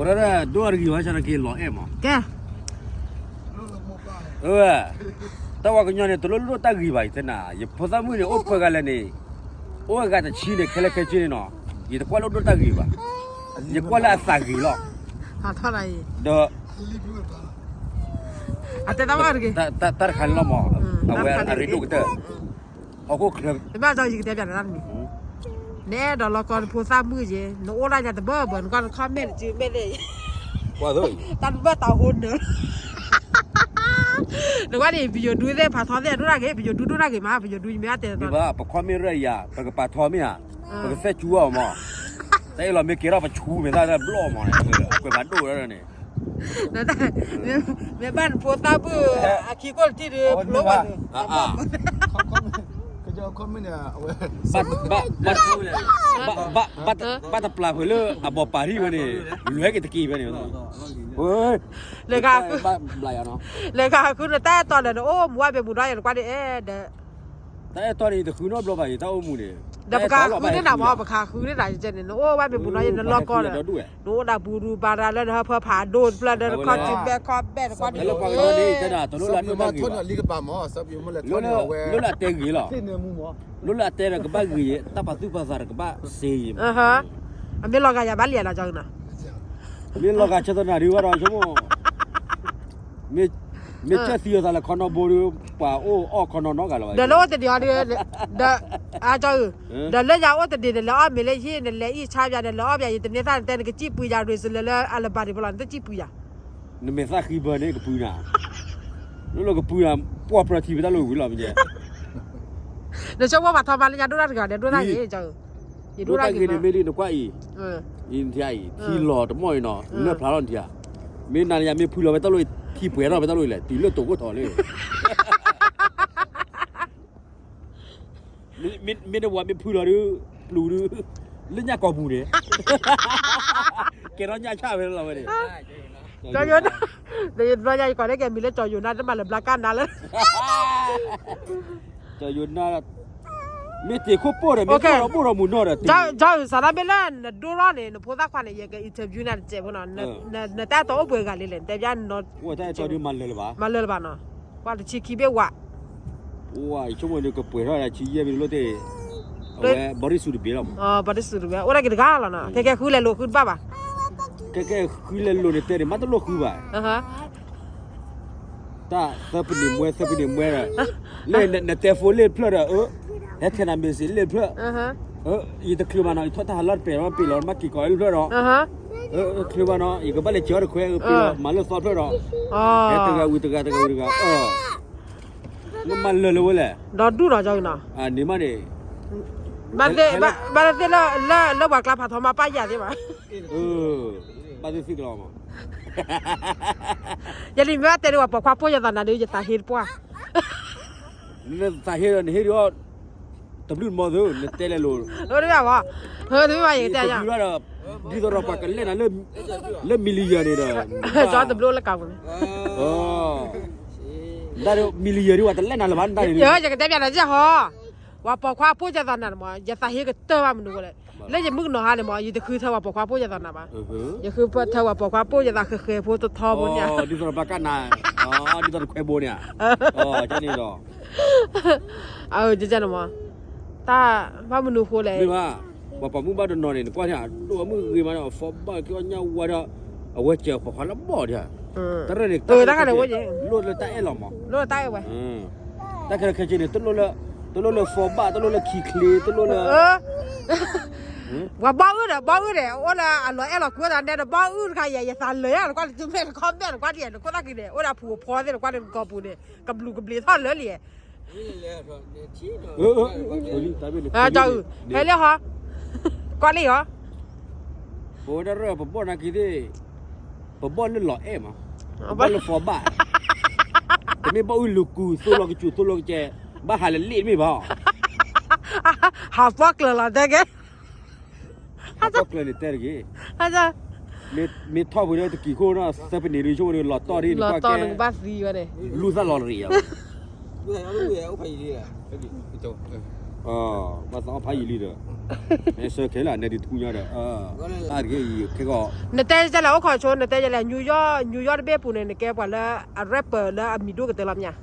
ဒိၣ်တဂ့ၤဘၣ်ဆၣ်နက့ၤလီၤအဲၣ်မး, ကဲ, တၢ်ဝဲကညီန့ၣ် တလိၣ်လိၣ်တၢ်ဂ့ၤဘၣ် ယတဲနၤ, ယဖိသၣ်မုၣ်န့ၣ် အိၣ်ပှဲၤဂၤလဲၣ်န့ၣ်, အိၣ်ဝဲဂၤတဆံန့ၣ် ခဲလၢာ်ခဲဆ့န့ၣ်နီၤ, ယတကွၢ်လၢဒိၣ်တၢ်ဂ့ၤဘၣ်, ယကွၢ်လၢအသးဂ့ၤလီၤ, ဒီး တၢ်တခါန့ၣ်လီၤမး, အဝဲအရ့ဒိၣ်ကတၢၢ်, ဟီၣ်ခိၣ်ချၢ, နအဲၣ်ဒိးလီၤကီနဖိသၣ်မုၣ်က့, နအိၣ်ဒၣ်ညါတဘၢဘၢ နကွၢ်န comment တစုမဲာ်သ့ၣ်, တၢ်တဘၢတၢ်ဟိနၢၤ, နကွၢ်န့ၣ် ပယိၤဒူသ့ၣ်ဖးထီသ့ၣ် ဒိၣ်တၢ်ဂ့ၤ, ပယိၤဒူဒိၣ်တၢ်ဂ့ၤမး, ပယိၤဒူယမ့ၢ်အတဲသီ, ပ comment ရၢၢ်ယၤ ပကပာ်ထီမ့ၢ်ဧါ, ပကသဲၣ်ဆူအီၤမး, တအဲၣ်လီၤမ့ၢ်ကဲထီၣ်ပဆူမဲာ်သၣ်တဘျီမးန့ၣ်, အကွဲးမၤဒိၣ်ဝဲဒၣ်န့ၣ် မ့ၢ်ဘၣ်နဖိသၣ်မုၣ် အခံကိၣ်တထံၣ်ဒီး ဖျိဘၣ်န့ၣ်, ဘၣ်တပျၢ်ဖုးလၢအဘီၣ်ပာ်ထံၣ်ဝဲန့ၣ်, လွဲက့ၤတက့ၢ်ဖဲန့ၣ်, လၢ, လၢကဃုနတၢ်အဲၣ်တီဒီး နအိၣ်မူဝဲဘဲမူဒီး ယနကွၢ်ဒ်အဲၣ်ဒီး တၢ်အဲၣ်တီန့ၣ် ယတဃုနီတဘျီဘၣ်အံၤ တၢ်အိၣ်မူန့ၣ်, ပကဃုန့ၢ်နၤမ့ၢ် ပကဃုန့ၢ်နၤန့ၣ် နအိၣ်ဝဲဘဲမူဒီး နလီၢ်ကီၢ်ဒီး, နအိၣ်ဒၣ်ဘူးဒူးဘါရၤလၢနဟၢဖၢဖးဒိၣ်တဖျၢၣ်ဒီး နခီၣ်ထံးဘဲခီၣ်ဘဲၣ် နကွၢ်ဒ်, လၢပှၤကညီန့ၣ်တဲဒၣ်တလိၣ်လၢအတဲဂ့ၤလီၤ, လၢလၢအတဲဂ့ၤလီၤ, လၢလၢအတဲဒီးကဘၣ်ဂ့ၤ, တၢ်ပာ်သူၣ်ပာ်သးဒီးကဘၣ်စ့ယံၤ, အမ့ၢ်လီၤဂာ်ယၤဘၣ်လံနီၤကီနၤ, မ့ၢ်လီၤဂာ်ဆၢထၢၣ်နၤဒုးဘၣ်ဒီးဆိကမိၣ် မ့ၢ်ကၢၢ်သံအသးလၢခီနီဘိဒီး ပှၤအိၣ်အီၣ်ခီနီနီဂၤလီၤဘၣ်, ဒီးလၢအိၣ်တဒံးအီၤဒီး, ဒီး, အကီ, ဒီးလၢညါအိၣ်တဒံး နလဲၤအီၣ်မ့ၤလၢဟံၣ် နလဲၤအံၣ်ဆါယၤ နလဲၤအီၣ်ဘၣ်ယၤ ယတန့ၢ်သၣ်နတဲ နကစံၣ်ပှံယၤ ရ့စလၢလၢအလဘၣ်ဒံးဘၣ်လီၤ နတစံၣ်ပှံယၤ, နမဲာ်သၣ်ဃံဘၢန့ၣ်ကပှံနၤ, လၢလၢကပှံနၤ, ပှၤပြၢထံဖဲတၢ်လီၢ်ဝံၤလီၤမ့ၢ်, နဆိကမိၣ်ပှၤထီၣ်မၤလၢညါဒိၣ်တၢ်တဂၤဒီး ဒိၣ်တၢ်ဂ့ၤ, ဒိၣ်တၢ်ဂ့ၤန့ၣ်မ့ၢ်လံ နကွၢ်အံၤ, အံၤနထံအံၤ ထံလီၤတမီၢ်အံၤနီၤ နၢၣ်ဖျါထီၣ်နထံဧါ, မ့ၢ်နၤယၤမ့ၢ်ဖုလီၤဖဲတၢ်လီၢ် ထံပှဲၤထီၣ်ဖဲတၢ်လီၢ်အံၤလဲၣ် တုၤလၢတိာ်ခိၣ်ထီၣ်လၢ မ့ၢ်တဝၤမ့ၢ်ဖုလီၤဒုး, ပျူၤဒုး, လၢညၣ်ကိာ်ပူၤန့ၣ်, ကဲထီၣ်ညၣ်ဆၣ်ဝဲလီၤဝဲန့ၣ်, ကၠီယိၤနါ, ဘျီညါယကိးန့ၣ်ကဲမံၤလၢကၠီယိၤနါ တမၤလၢဘျါကၣ်နါလၢ, ကၠီယိၤနါ, မ့ၢ်တ့ၢ်ခိၣ်ပိၢ်ဒီး မ့ၢ်တ့ၢ်ဒီးပိၢ်ဒီးမုၢ်နီၢ်ဒီး, ကၠီယိၤနါ စးထီၣ်မ့ၢ်လၢနဒိၣ်ထီၣ်န့ၣ် နဖိသၣ်ခွါန့ၣ် ယက interview နၤတစဲးဖိနီၤ, နတၢ်အဲၣ်တီအိၣ်ပှဲၤဂၤလံလဲၣ် နတဲပျါနီၤ, တၢ်အဲၣ်တီဒုးမၤလၢလၢၤဘၣ်, မၤလၢလၢၤဘၣ်နီၤ, ပှၤတဆံခံဘ့ၣ်ဝး ဝါ ယဆိကမိၣ်န့ၣ် ကပှဲၤထီၣ်ဒၣ်ဆံယဲၢ်ဘ့ၣ်တလိၣ်တ့ၢ်, အဝဲ body suit တဘ့ၣ်လီၤမး, body suit တဘ့ၣ် အိၣ်ဒၣ်က့ၤတဂၤလီၤနီၤ, ခဲကဲဃုလဲၤလိာ်ဃုတဘၣ်ဘၣ်, ခဲကဲဃုလဲၤလိာ်န့ၣ်တဲန့ၣ် မ့ၢ်တလိၣ်ဃုဘၣ်, တၢ်သၢပနံၣ်မွဲ သၢပနံၣ်မွဲဒီး, လၢနတဲ phone လ့ၣ်တဖျၢၣ်ဒီး, ဟဲထဲနၤ message လ့ၣ်တဖျၢၣ်, ယတချုးဘၣ်နီၤ ယထီၣ်တၢ်ဟးလီၢ်တပဲာ်လီၤ ပ့ၤလီၤ မ့ၢ်က့ၤကိးလ့ၣ်တဖျၢၣ်ဒီး, တချုးဘၣ်နီၤ ယကဘၣ်လဲၤစၢၤအီၤတခွဲ ပ့ၤလီၤ မၤလၢသီဖျၢၣ်ဒီး, ဟဲတဂၤဝံၤတဂၤ တဂၤဝံၤတဂၤ နမၤလၢလၢဝဲလဲၣ်, ဒီဒူၣ်ဒီးကီနၤ, န့ၣ်မးန့ၣ်, ဘၣ်သ့ၣ်လၢ လၢပှၤကျါဖးထီမၤပၢ်ယၤသ့ၣ်ဘၣ်, ဘၣ်သ့ၣ်သ့ၣ်ကလီၤမး, ယလံၤမ့ၢ်ဘၣ်တဲဒုး ပှၤပိာ်ခွါပိၢ်ယသးနၤဒုး ယသးဟ့တပှၢ် နသးဟ့ဒီး နဟ့ဒီး တဘျုးတမီၤသု နတဲလဲၤလိၤ, တမ့ၢ်ဘၣ်, တမ့ၢ်ဘၣ် ယကတဲညါ, တဘျုးဘၣ်ဒီး ဒ်သိးဒီးပှၤကလဲၣ်နၤ လၢ million န့ၣ်ဒီး, ကၠီတဘျုးလၢကးပူၤန့ၣ်, ဒ် million ဒ်ပှၤတလဲၣ်နၤလၢၤဘၣ် နတၢ်န့ၣ်, ယကတဲပျးနၤဟီ, ပှၤပိာ်ခွါပိၢ်ယသးနၤမး ယသးဟ့ကတၢၢ်ဘၣ်မနုၤဃိလဲၣ်, လၢယမုၣ်ကနီၤဟါန့ၣ်မး ယတဃုထၢပှၤပိာ်ခွါပိၢ်ယသးနၤဘၣ်, ယဃုထၢပှၤပိာ်ခွါပိၢ်ယသးဃဲၤဃဲၤဖိတထီဖိန့ၣ်, ဒ်သိးဒီးပှၤကနၤ, ဒ်သိးတခွဲဘိန့ၣ်, န့ၣ်ဒီး အၢ ကန့ၣ်မး, တၢ်ဘၣ်မနုၤဃိလဲၣ်, မ့ၢ်ဘၣ်, ပှၤပိာ်မုၣ်ဘၣ်တနီၤန့ၣ် နကွၢ်န့ၣ် အဒိၣ်အမုၢ်ဂ့ၤမးဒီး အဖီဘၣ်က့ၤအီၣ်ညၣ်ဝါဒီး, အဝဲစၢၤပှၤခွါလၢဘီၣ်ဒံး, တရၢၣ်န့ၣ် တၢ်ခဲလၢာ်ခဲဆ့န့ၣ် လိၣ်လၢတၢ်အဲၣ်လီၤမး, တၢ်ခဲလၢာ်ခဲဆ့န့ၣ် တလိၣ်လၢ, တလိၣ်လၢဖီဘၣ် တလိၣ်လၢခံချ့ တလိၣ်လၢ ပှၤဘီၣ်အုၣ်ဒီး ဘီၣ်အုၣ်ဒီး အိၣ်လၢအလီၤအဲၣ်လီၤကွံဒီး နဲနဘီၣ်အုၣ်တခါယဲ ယသးလၢာ်ယါ နကွၢ်လၢ comment နကွၢ်ဒ်ယဲ နခိၣ်သၣ်က့ၤန့ၣ် အိၣ်ဒီးဖှူအဖီသ့ၣ် နကွၢ်ဒ်နကီၢ်ပူၤန့ၣ် ကဘျုးကဘျ့ထီၣ်လၢာ်လံ, ဟဲလံဟီ, ကွၢ်လံဟီ, ပဝဲဒၣ်ရၢၢ် ပဘီၣ်နာ်က့ၤသ့ၣ်, ပဘီၣ်လၢလီၤအဲၣ်မး, ပဘီၣ်လၢဖီဘၣ်, ပမ့ၢ်ဘီၣ်အုၣ်လူၤကူၢ် သိလီၤကစူၤ သိလီၤကစဲး, ဘၣ်ဟးလၢလ့ၣ်တမ့ၢ်ဘၣ် ဟးပီၣ်ကျၢၤလီၤတဲက့ၤ, ဟးပီၣ်ကျၢၤန့ၣ်တဲတဂ့ၤ, မ့ၢ်ထီၣ်ပှ့ၤဒီးတကံၤခိၣ်နီၤ သၢပနံးဒုးဆိကမိၣ်ဒီး လီၤတီၢ်ဒ်နကွၢ်ကဲ, လူၤသၣ်လီၤတရံးယၤ, ဘၣ်သးအီၣ်ဖးယံာ်လံဒီး, ဟဲဆၢခဲလၢာ် နဲဒုးထူညါဒီး, အါတက့ၢ်အံၤခဲကီး, နတဲကလဲၣ် အိၣ်ခိးဆိ နတဲကလဲၣ် New York, New York တဘ့ၣ်ပူၤန့ၣ် နကဲပှၤလၢ အ rapper လၢအမံၤဒိၣ်ကတၢၢ်လီၤမ့ၢ်ဧါ,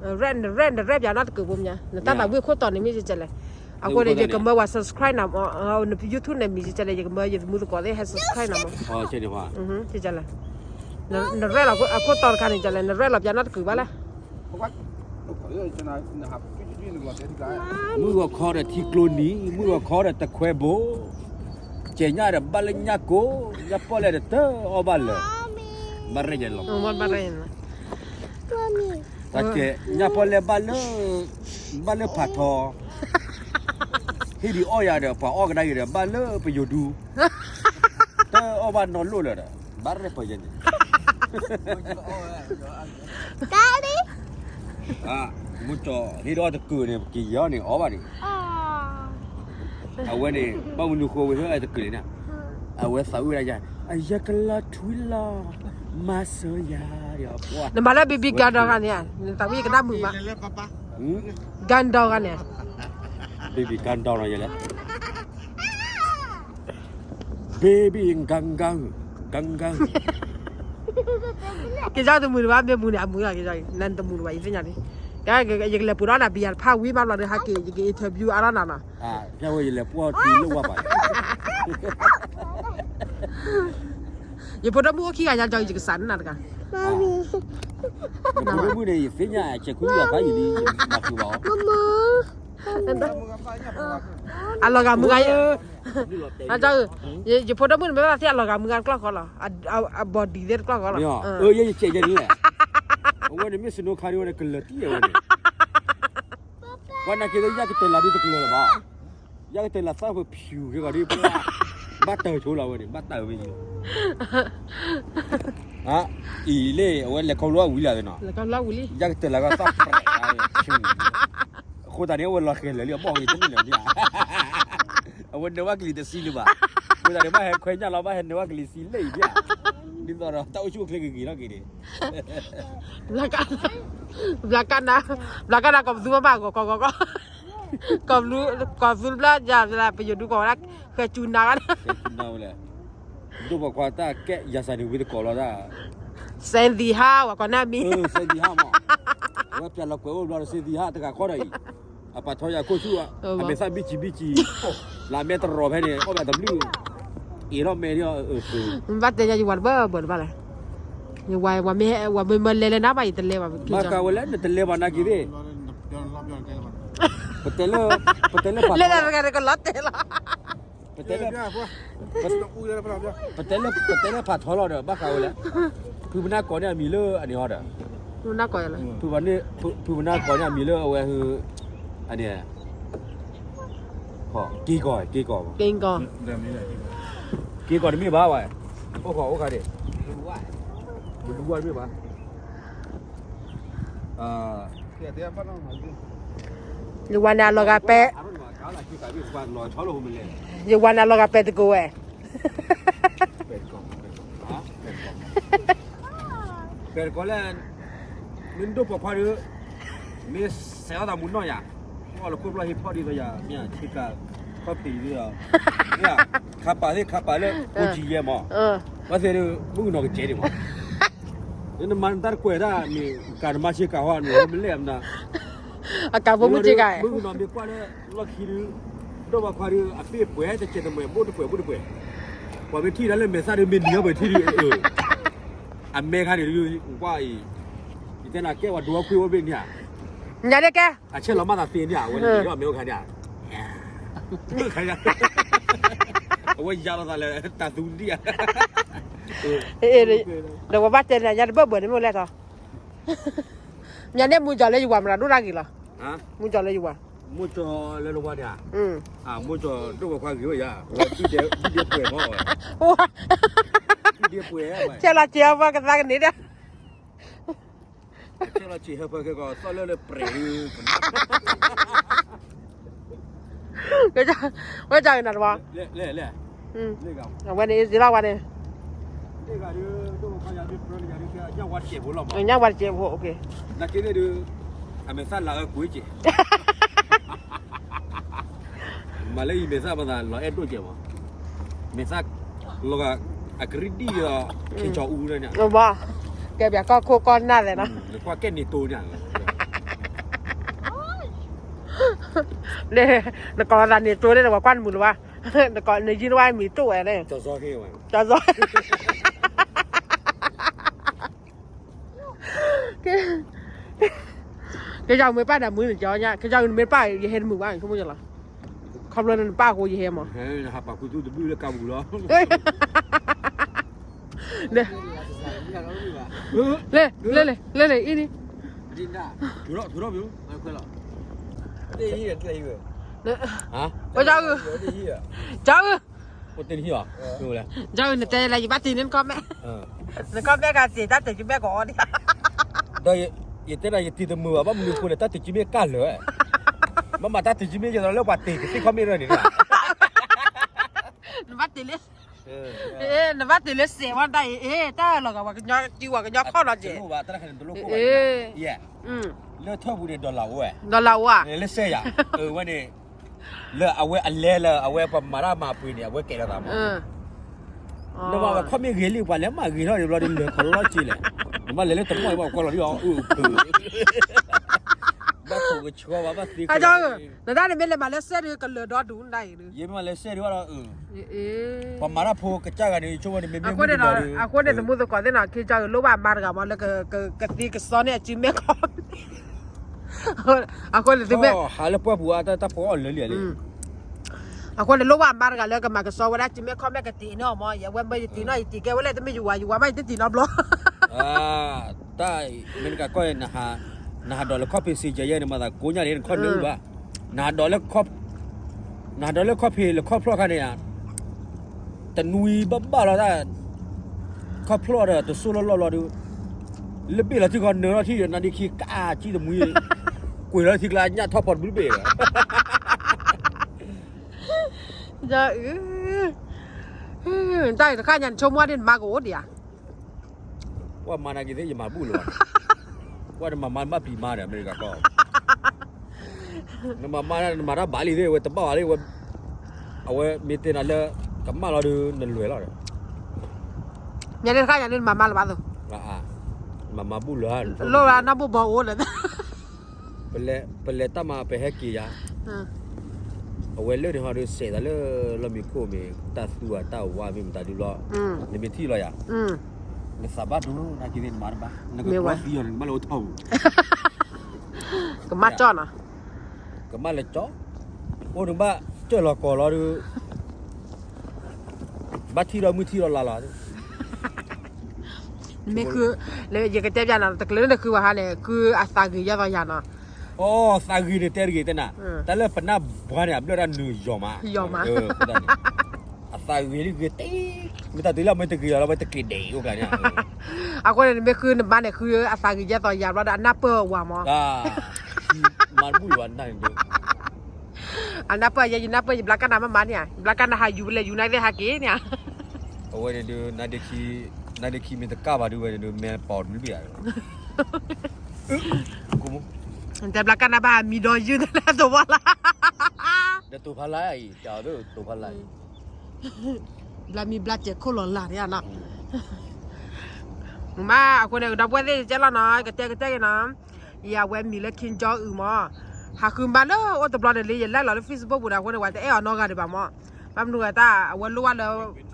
န rap န rap န rap ယၤနီတကုာ်ဖိမ့ၢ်ဧါ, နတၢ်သးဝံၣ်ခိၣ်တီန့ၣ်မ့ၢ်ကလဲၣ်, အဃိန့ၣ် ယကမၢဝဲ subscribe နၤ, န YouTube န့ၣ်မံၤကလဲၣ် ယကမၢယသမူသကိးသ့ၣ် ဟဲ subscribe နၤမး, ကလဲၣ်, န rap လီၤအခိၣ်တီတခါန့ၣ် ကလဲၣ် န rap လီၤပျါနီတကုာ်ဘၣ်လဲၣ် မုၢ်ဂီၤခီဒီးထံကျိနံၤ, မုၢ်ဂီၤခီဒီးတခွဲဘိ, ကဲညၣ်ဒီးဘၣ်လၢညၣ်ကိ, ညၣ်ပီၣ်လဲၣ်ဒီးတအီၣ်ဘၣ်လၢၤ, ဘၣ်ရဲၣ်ယဲလီၤ, တၢ်ကဲညၣ်ပီၣ်လဲၣ်ဘၣ်လၢ, ဘၣ်လၢဖးထီ, ဟ့ၣ်ဒုးအီၣ်ယၤဒီး ပှၤအီၣ်ကဒါက့ၤဒီး ဘၣ်လၢပယိၤဒူ, တအီၣ်ဘၣ်နီၢ်လိၣ်လၢၤဒီး ဘၣ်ရဲၣ်ပၢၢ်ယဲန့ၣ် မုၢ်ကၠီၤဟ့ၣ်ဒီးအီၣ်တကုာ်န့ၣ် ပက့ၤယီၤန့ၣ်အီၣ်ဘၣ်န့ၣ်, အဝဲန့ၣ် ဘၣ်မနုၤဃိဝဲဟ့ၣ်အီၣ်တကုာ်န့ၣ်, အဝဲသးဝံၣ်ဒၣ်ယၤ, အယကလီၤထွံလီၤ, မၤစၢၤယၤ, နမၤလၢ baby ဂၤဒီးဂၤန့ၣ်, နသးဝံၣ်ယကနၣ်မုာ်မး, ဂၤဒီးဂၤန့ၣ်, baby ဂၤဒီးယဲလဲၣ် baby ဂၤဂၤ, ဂၤဂၤ, က့ၤကၠီတမုာ်တဘၣ် မ့ၢ်မုာ်န့ၣ် အမုာ်လီၤက့ၤကၠီ, နတမုာ်တဘၣ် ယသ့ၣ်ညါန့ၣ်, ယကလဲၤပှ့ၤဒီးနၤ ဘံယၤတဖၣ်ဝံၤဘၣ်ဘျီဒီး ဟဲက့ၤယက interview အါထီၣ်နၤနီၤ, ယလဲၤပှ့ၤထံလၢဝါပၤ, ယဖိဒိၣ်မုၣ်အိၣ်ခံဂၤညါ ကၠီ ယကစးန့ၢ်နၤတဂၤ, ယဖိဒိၣ်မုၣ်န့ၣ် ယသ့ၣ်ညါ ဆဲးခွံယၤဖးယံာ်လံ ယမၤဃုာ်ဘၣ်အီၤ, အလီၤဂာ်မုာ်ဂၤ ယဖိဒိၣ်မုၣ်န့ၣ် မ့ၢ်ဘၣ်သ့ၣ်အလီၤဂာ်မုာ်ဂၤတကျီၢ်ဃီလီၤ, အ body သ့ၣ်တကျီၢ်ဃီလီၤ, ယဲယကဲယဲန့ၣ်လဲၣ်, အဝဲန့ၣ်မ့ၢ် snow ခါဒ်ဝဲန့ၣ် ကလၢၤတံၢ်အဝဲန့ၣ်, ပှၤနာ်က့ၤလၢယကတဲလၤဒ်တကလၢၤလၢၤဘၣ်, ယကတဲလၤသၣ်ဖိဖၠူၤက့ၤဂီၤဒ်ပှၤ, ဘၣ်တၢ်ဆိလီၤဝဲန့ၣ် ဘၣ်တၢ်ဝဲယံၤလီၤ, အံၤလ့ၣ် အဝဲလဲၤခီဖျိဝံၤလံသ့ၣ်နီၤ, ယကတဲလၤကီသၣ်ဖျူၤက့ၤဂီၤဒ်, အဃိသတးန့ၣ် အဝဲလီၤဃဲၤလၢာ်လံ အဘီၣ်ဝဲတန့ၢ်လၢာ်န့ၣ်, အဝဲနၢၤဘၣ်ကလံၤတဆံလၢၤဘၣ်, အဃိသတးန့ၣ် ဘၣ်ဟဲခွဲညၣ်လီၤ ဘၣ်ဟဲနၢၤဘၣ်ကလံၤဆံလၢာ်အံၤဒ်, ဒ်သိးဒီးတၢ်အိၣ်ဆူၣ်အိၣ်ချ့ဂ့ၤဂ့ၤထီၣ်က့ၤန့ၣ် ဘျါကနၤ, ဘျါကနၤ ကိးပသူဘၣ်ဘၣ် ဂီၤကီဂီၤကီ, ကိးပသူဘျါယၤ ပယိၤဒူကီးဝဲဒၣ် ဃဲၤစူၤနၤဂၤန့ၣ်, ဒိၣ်ပှၤခွါတၢ်ကဲယၤစၢ်န့ၣ်ဝံၤတကိးလီၤဒၣ်, စဲသံဟါ ပှၤကိးန့ၢ်အမံၤ, စဲသံဟါမး, အဝဲပျးလီၤကွဲးအိၣ်ဘျီဒီး စဲသံဟါ တဂၤခီဒီးအံၤ, အပာ်ထီယၤခိၣ်ဆူၣ်, အမဲာ်သၣ်ဘံၣ်ကံဘံၣ်ကံ, လၢအမဲာ်တရီၤဖဲန့ၣ် အီၣ်ဘၣ်တဘျုး, အ့ၣ်ထီၣ်မဲာ်ဒီး, ဘၣ်တဲညါယဝၤတဘၣ်ဘၣ်တဘၣ်လဲၣ်, ယဝၤ ဝၤမ့ၢ်မၢလဲၤလဲၤနၤဘၣ် ယတလဲၤဘၣ်, ဘၣ်ဃးဝဲလဲၣ် နတလဲၤဘၣ်နာ်က့ၤသ့ၣ်, ပတဲလၢ, ပတဲလၢဖးထီလီၤ, ပတဲလၢ, ပတဲလၢဖးထီလီၤဒီး ဘၣ်ဃးဝဲလဲၣ်, ဖုပနၢ်ကိးန့ၢ်အမံၤလၢအန့ၣ်ဟီဒီး, ဖုပနၢ်ကိးန့ၢ်အမံၤလၢအဝဲ, ဖုပနၢ်ကိးန့ၢ်အမံၤလၢအဝဲ, အန့ၣ်, က့ၤကီး, က့ၤကီး, က့ၤကီးတမ့ၢ်ဘၣ်ဝဲ, အိၣ်ခိးအိၣ်ခါန့ၣ်, ဘလူဝါတမ့ၢ်ဘၣ် ယဝၤန့ၣ်အလီၤဂာ်ပဲ, ယဝၤန့ၣ်အလီၤဂာ်ပဲတကိးဝဲ, ပဲတကိးလဲၣ်, မ့ၢ်ဒိၣ်ပိာ်ခွါဒီး, မ့ၢ်စဲးအီၣ်သးမူနီၢ်ယၤ, အီၣ်လၢခိၣ်ဖျီၣ်ဟ့ၣ်ဖီၣ်ဒ်သိးယၤ မ့ၢ်ဆ့ကၤ, ခီၣ်ဖံးဒ်သိး, ခးပာ်သ့ၣ်ခးပာ်လၢ, အိၣ်ကံယဲမး, ဘၣ်သ့ၣ်ဒီး မုၣ်ကနီၤကစဲးဒံးမး နမၤနတၢ်တကွဲးတၢ်န့ၣ် ကးနမၤဆ့ကၤဟီန့ၣ် မ့ၢ်လဲၣ်မနၤ, အကးဖိမုၢ်ဆ့ကၤ, မုၣ်ကနီၤမ့ၢ်ကွၢ်လၢ လီၢ်ခံဒုး, ဒိၣ်ပှၤခွါဒုး အပ့ၢ်ပှဲၤတစဲးတမှဲၤ ဘိၣ်တပှဲၤဘိၣ်တပှဲၤ, ပှၤမ့ၢ်ထံၣ်ဒၣ်လၢမဲာ်သၣ်ဒုး မ့ၢ်နံၤအီၣ်ပှဲၤထံၣ်ဒုး, အမဲာ်ခါန့ၣ်ဒုး ကွၢ်အံၤ, ယတဲနၤကဲပှၤဒိၣ်ခွံအိၣ်ဘ့ၣ်န့ၣ်ဧါ, ညါဒ်ကဲ, အဆဲးလီၤမးသးသ့န့ၣ်ဧါ အဝဲန့ၣ် ယမ့ၢ်အိၣ်ခါန့ၣ်ဧါ အဝဲယၤလီၤသးလၢ တၢ်သူဒံၣ်ဧါ, ဒီးပှၤဘၣ်တဲနၤညါတဘၢၣ်ဘၢၣ်န့ၣ်မ့ၢ်လဲၣ်ထီၣ်, ညါန့ၣ်မူကီၤလၢယဝၤမတၤဒိၣ်တၢ်ဂ့ၤလီၤ, မူကီၤလၢယဝၤ, မူကီၤလၢနဝၤန့ၣ်ဧါ, မူကီၤဒိၣ်ပှၤခွါဂ့ၤဝဲယၤ, ဒ်ဒ့ပှဲၤမး, ဆဲးလီၤစဲးအပှၤကသးကန့ၢ်ဒီး ဆဲးလီၤစဲးဟၢဖၢခဲကီး သီၣ်လၢလၢပြဲးဒုး, ဝဲဒၣ်ဂ့ၤနၤတဝါ, အဝဲန့ၣ် စ့လီၤဝဲန့ၣ်, ညၣ်ဝါတစဲးဖိ, အမဲာ်သၣ်လၤအၢကွံာ်စဲး, မၤလၢအံၤမဲာ်သၣ်ပသးလီၤအဲၣ်ဒိၣ်ကဲးမး, မဲာ်သၣ်လီၤဂာ်အကရံၣ်ဒံၣ်ဒီး ခ့ကၠီအူန့ၣ်, ကဲပၠးကီၢ်ခိၣ်ကီၢ်နၢ်သဲးနီၤ, နကွၢ်ကဲန့ၣ်တိၢ်န့ၣ်, နကိးသးန့ၣ်တိၢ်န့ၣ် နကွၢ်နမုာ်လၢၤဘၣ်, နယုၢ်နဝဲမံၤတိၢ်ဝဲန့ၣ်, ကၠီစီ ကဲယမ့ၢ်ပၢ်ဒီးမုာ်န့ၣ်ကီညါ, ကဲယမ့ၢ်ပၢ်ယဟဲတမုာ်ဘၣ်, ဆိကမိၣ်ယလီၤ, ခီဖျိနပၢ်အဃိယဟဲမး, ဟဲပာ်ခူသူၣ်တဘုၣ်လၢကါပူၤလီၤ, လဲၤလဲၤလဲၤလဲၤအံၤန့ၣ်, ကၠီအု, ကၠီအု, ကၠီအု, နတဲလၢယဘၣ်တ့န့ၢ်နcomment, နcommentကတ့တၢ်တ့ကမဲကီးအီၤဒံး, ဒီးယတဲဒၣ်ယတ့တမုာ်ဘၣ်, ဘၣ်မနုၤအဃိန့ၣ် တၢ်တ့ကမဲကၢ်လၢာ်, ဘၣ်မၤတၢ်တ့ကမဲကီးလၢပှၤတ့ကသ့ၣ်commentန့ၣ်, နဘၣ်တ့လၢ နဘၣ်တ့လၢစဲးဝဲဒၣ်အံၤ, တၢ်လီၤဂာ်ပှၤကညီတံၤဝဲကညီခီၣ်လီၤကဲး, လၢထၢၣ်ပူၤန့ၣ် dollar အိၣ်ဝဲ, dollar အိၣ်ဧါ, လၢစဲးယၤ, ဝဲန့ၣ်, လၢအဝဲအလဲလၢအဝဲပှၤမၤတၢ်မၤပှ့ၤန့ၣ် အဝဲကဲလီၤသးမး, နဘၣ်ဝဲcommentဂ့ၤလံ ပှၤလဲၤမၤဂ့ၤထီၣ်ဒံးဘျီဒ်လဲၤခီၣ်လီၤက့ၤလဲၣ်, နဘၣ်လဲၤလၢတမီၢ်ဘၣ်ကွၢ်လီၤဒ်အီၤအုၣ်ဖုး, ဘၣ်ခိးကဆှီဘၣ်ဘၣ်သ့, နတၢ်န့ၣ်မ့ၢ်လဲၤမၤလၢစဲးဒုးကလၢၤဒီဒူၣ်ဒၣ်အံၤ, ယမ့ၢ်မၤလၢစဲးဒုးဘၣ်ဒီး, ပှၤမၤတၢ်ဖိကစၢ်ဂၤန့ၣ် ယဆိကမိၣ်န့ၣ်မ့မ့ၢ်မုၢ်ကဒီး, အဃိန့ၣ်သမူသကိးသ့ၣ်နီၤ ခ့ကၠီအု လိၣ်ဘၣ်အမါတဂၤမး လၢကသ့ကစီန့ၢ်အစုမဲခီ အဃိန့ၣ်သုမ့ၢ်, ဟးလၢပှၢ်ပူၤအတၢ်ဖီအီၣ်လၢာ်လံ, အဃိန့ၣ်လိၣ်ဘၣ်အမါတဂၤလၢကမၤကစီဝဲဒၣ်စုမဲခီ မ့ၢ်ကတ့ၤန့ၢ်အီၤမး, ယဝဲမ့ၢ်ယတ့ၤနီၣ်ယတ့ၤကဲဝဲလဲၣ် တမ့ၢ်ယဝၤ ယဝၤမးယတတ့ၤနီတဘျီ တၢ်မ့ၢ်တကးကီၢ်န့ၣ်, နဟးဒီးလၢခီၣ်ဖံးစ့ကဲယဲန့ၣ် မၤသးကိးညါန့ၣ် နခီၣ်နၢအုၣ်ဘၣ်, နဟးဒီးလၢ နဟးဒီးလၢခီၣ်ဖံးလၢခီၣ်ဖျီၣ်ခါန့ၣ်ဧါ, တနွံဘၣ်ဘၣ်လီၤတၢ်, ခီၣ်ဖျီၣ်ဒီးတစိၢ်လီၢ်လီၢ်ဘျီဒုး, လၢဘ့ၣ်လီၤထံဂီၤနၢလီၤထံဒီး နါဒ့ခံကးကံၣ်တမှံၤ, ကွံာ်လီၤထံကျါညၣ်ထီၣ်ဖီတဘျုးတဘ့ၣ်ဒီး တၢ်အံၤတခါညါ နဆိကမိၣ်ဒ်နမါကအိၣ်ဒံးဧါ, ကွၢ်မါနာ်က့ၤသ့ၣ် ယမၤဘူၣ်လၢၤဘၣ်, ကွၢ်နမၤမါဘၣ်ပျံၤမါဒီး အမဲရကၤကီၢ်, နမၤမါ နမၤတၢ်ဘၣ်လံသ့ၣ် ဝဲတဘၣ်ဝဲလံဝဲ, အဝဲမ့ၢ်တဲနၤလၢ ကမၣ်လီၤဒီး နလွဲၢ်လီၤဒီး, ညါန့ၣ်တခါညါန့ၣ် နမၤမါလၢၤဘၣ်သိး, မၤမါဘူၣ်လၢၤ, လိၣ်လၢနၢ်ဘူၣ်ဘီအိၣ်လၢၤ ပလဲၤတၢ်မၤပဟဲက့ၤယၤ, အဝဲလၢန့ၣ်ဟီဒီး စဲးသးလၢလီၢ်မံခိၣ်မ့ၢ် တၢ်သူအတၢ်ဝါမ့ၢ်မတၤဒုလီၤ, နမ့ၢ်ထံၣ်လီၤယၤ, နသးဘၣ်ဒိနာ်က့ၤသ့ၣ် နမါတဘၣ် နကကွၢ်သံအီၤန့ၣ် နဘၣ်လၢအိၣ်ထီၣ်ပူၤ, ကမၣ်ကၠီၣ်နီၤ, ကမၣ်လၢကၠီၣ်, အိၣ်နဘၣ်ကၠီၣ်လီၤကီးလီၤဒီး ဘၣ်ထံၣ်ဒီးမုၢ်ထံၣ်ဒီးလါလီၤ, နမ့ၢ်ဃု, ယကတဲပျးနၤ တကျၢၤလၢနဃုဘၣ်ဟါန့ၣ် ဃုအသးဂ့ၤယဲၢ်သီယၤနီၤ, အိ သးဂ့ၤန့ၣ်တဲတဂ့ၤတဲနၤ, တၢ်လၢပနၢ်ဘှါန့ၣ် အဘျၢၣ်ဒၣ်နုာ်ယီၤမး, အသးဂ့ၤလံဂ့ၤတ့ၢ်, မ့ၢ်တၢ်တုၤလၢအမ့ၢ်တဂ့ၤလီၤလီၤ ဝဲတက့ၤဒဲးအိၣ်ကျါန့ၣ်, အဃိန့ၣ် နမ့ၢ်ဃုနဘါန့ၣ် ဃုအသးဂ့ၤယဲၢ်သီယၤဘျီဒီး အနၢ်ပၢၢ်ဝၤမး မၤဘူၣ်လၢၤဘၣ်နၢ်န့ၣ်ဒုး အနၢ်ပၢၢ်ယဲ ယနၢ်ပၢၢ် ယဘျါကနၣ်မးမးန့ၣ်ဧါ, ယဘျါကနၣ်ဟးယူၤဝဲလဲၣ် ယူၤနၢ်သ့ၣ်ဟးက့ၤန့ၣ်ဧါ, အဝဲန့ၣ်ဒုး နါဒ့ခံမ့ၢ်တကၢ်ဘၣ်ဒုးဝဲန့ၣ်ဒုး မဲာ်ပီၤတဘျုးဘ့ၣ်ဧါ, တဲဘျါကနၣ်ဘၣ်မံဒီးယုၢ်တလၢတိၤဖီလာ်, ဒီးတိၤဖီလာ်အံၤ ကၠီဒုးတိၤဖီလာ်အံၤ ဘျါမံဘျါစဲးခိၣ်လီၤလၢ်န့ၣ်ဧါနီၤ, မ့ၢ်အဃိန့ၣ် ဒီပုၢ်ဝဲၢ်သ့ၣ် ကဲလီၤနီၤ ကတဲကတဲက့ၤနီၤ, ယဝဲမံၤလၢ King Jong Un မး, ဟးဃုမါလၢအိၣ်တဘျီန့ၣ်လံ ယလဲၤလီၤလၢ Facebook ပူၤဒီး အဃိန့ၣ် ဝဲတအဲၣ်အီၤနီတဂၤဒံးဘၣ်မး, ဘၣ်မနုၤအဃိတၢ် အဝဲလိၣ်ဘၣ်လၢ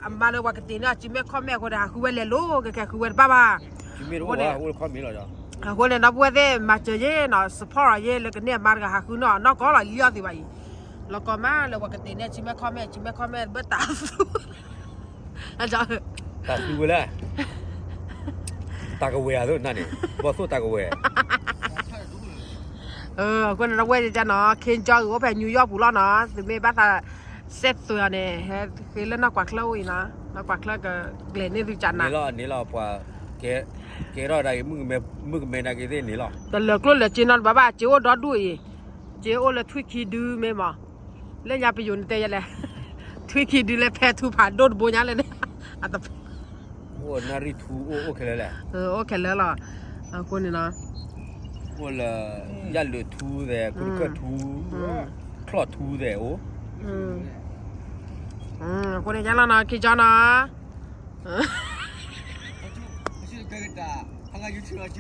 အမါလၢပှၤကတ့န့ၢ်အစုမဲခီၣ်မဲာ်အဃိန့ၣ် ဟးဃုဝဲလဲၤလိၤ ကဲကဲဃုဝဲတဘၣ်ဘၣ်, အဃိန့ၣ် အဃိန့ၣ် ဒီပုၢ်ဝဲၢ်သ့ၣ် မၤစၢၤယဲနီၤ support အီၤယဲလၢကန့ၢ်အမါတဂၤ ဟးဃုန့ၢ်အီၤနီၢ်ကီၢ်လီၤ လံအီၤသ့ဘၣ်အံၤ, လီၤကီၢ်မးလၢပှၤကတ့န့ၢ်အစုမဲခီၣ်မဲာ် အစုမဲခီၣ်မဲာ်ဘၣ်တၢ်သူ တၢ်သူဝဲလဲၣ်, တၢ်ကဝဲၤအသိးနၤန့ၣ် ဘီၣ်သိၣ်တၢ်ကဝဲၤ, အဃိန့ၣ် ဒီပုၢ်ဝဲၢ်ကနီၤ King Jong Un အိၣ်ဖဲ New York ပူၤလီၤနီၤ, သုမ့ၢ်ဘၣ်သး စဲးသွဲၣ်အီၤန့ၣ် ဟဲဃ့လၢနီၢ်ကွၢ်ချၢအိၣ်အံၤနီၤ, နီၢ်ကွၢ်ချၢကကျဲၤန့ၢ်သုကနၤ, န့ၣ်လီၤ န့ၣ်လီၤ ပှၤ ကဲထီၣ်ဒၣ်အံၤ မုၣ်ကမဲနာ်က့ၤသ့ၣ်န့ၣ်လီၤ, တလၢာ်ကျိၣ်လၢာ်စ့နီတဘၣ်ဘၣ်, စ့အိၣ်ဒီဒူၣ်အံၤ, စ့အိၣ်လၢထွံၣ်ခံဒုမ့ၢ်မး, လၢညါပယိၤနတဲယဲလဲၣ်, ထွံၣ်ခံဒုလၢဖဲထူဖးဒိၣ်တဘိညါလဲၣ်န့ၣ်, အိၣ်နၣ်ရံၣ်ထူ အိၣ်အိၣ်ခဲလၢာ်လဲၣ်, အိၣ်ခဲလၢာ်လီၤ, အဃိန့ၣ်နီၤ, အိၣ်လၢ ယၣ်လၢာ်ထူသဲး ခိၣ်တခၢၣ်ထူ, ချီၣ်ထူသဲးအိၣ်, အဃိန့ၣ် ယလီၤနီၤ ခံကၠီနီၤ.